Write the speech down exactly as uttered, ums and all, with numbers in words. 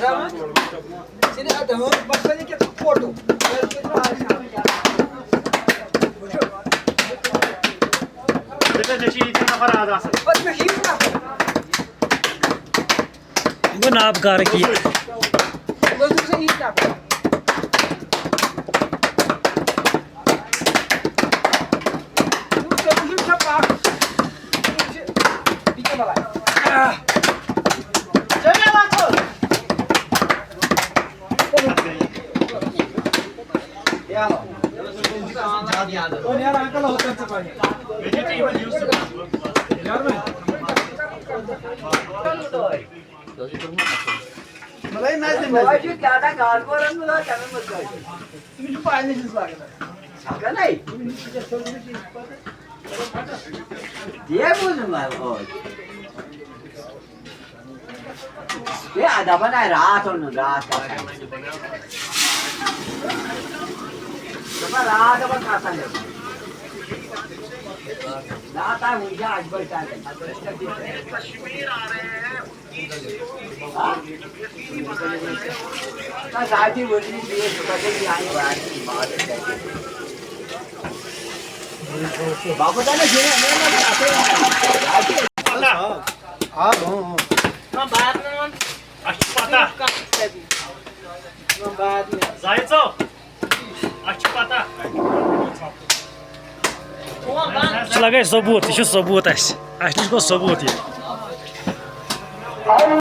ژےٚ نہٕ اَتھ ہٲنٛز مَسلہٕ یہِ کیٛاہ ژٕ فوٹو؟ پَتہٕ مےٚ چھِ یہِ نفر۔ گوٚو نابکارٕکۍ یہِ۔ لٔدٕر چھےٚ یہِ نفر۔ اگر نَے۔ یہِ بوٗزُم حظ اوس۔ ہے، دَپان آے راتھ اوٚنُن، راتھ کَتھ۔ دَپان راتھ دَپان کَتھ اَنَن۔ راتھ آے وٕنہِ چھِ اَکہِ بَجہِ تام۔ اَسہِ چھِ پَتہ۔ زاہد صٲب، اَسہِ چھِ پَتہ۔ یہِ چھُ لَگان ثوبوٗت، یہِ چھُ ثوبوٗت اَسہِ۔ اَسہِ نِش گوٚو ثوبوٗت یہِ۔